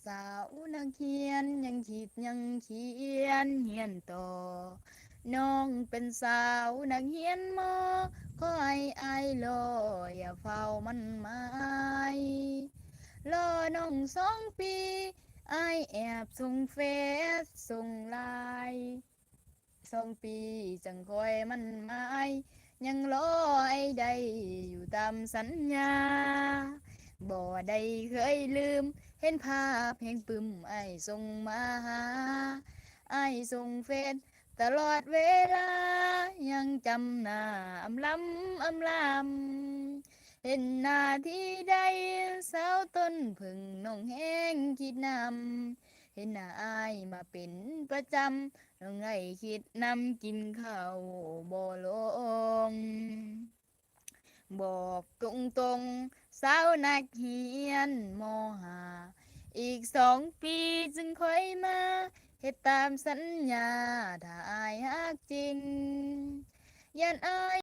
ສາວນັກຮຽນຍັງຄິດຍັງຂຽນຮຽນຕໍ່ ນ້ອງເປັນສາວນັກຮຽນມໍ ຂໍໃຫ້ອ້າຍລໍ ຢ່າຟ້າວໝັ້ນໝາຍ ລໍນ້ອງສອງປີ ອ້າຍແອບສົ່ງເຟສສົ່ງໄລນ໌ ສອງປີຈັ່ງຄ່ອຍໝັ້ນໝາຍ ຍັງລໍອ້າຍໄດ້ຢູ່ຕາມສັນຍາ ບໍ່ໄດ້ເຄີຍລືມ ເຫັນພາບແຮງປຶ້ມ ອ້າຍສົ່ງມາຫາ ອ້າຍສົ່ງເຟສຕະຫຼອດເວລາ ຍັງຈຳໜ້າອຳລຳອຳລຳ ເຫັນໜ້າທີ່ໃດ ສາວຕົ້ນເຜິ້ງ ນ້ອງແຮງຄິດນຳ ເຫັນໜ້າອ້າຍມາເປັນປະຈຳ ນ້ອງໄດ້ຄິດນຳ ກິນເຂົ້າບໍ່ລົງ ບອກຕົງໆ ສາວນັກຮຽນມໍຫ້າ ອີກສອງປີຈຶ່ງຄ່ອຍມາ ເຮັດຕາມສັນຍາ ຖ້າອ້າຍຮັກຈິງ ຢ້ານອ້າຍ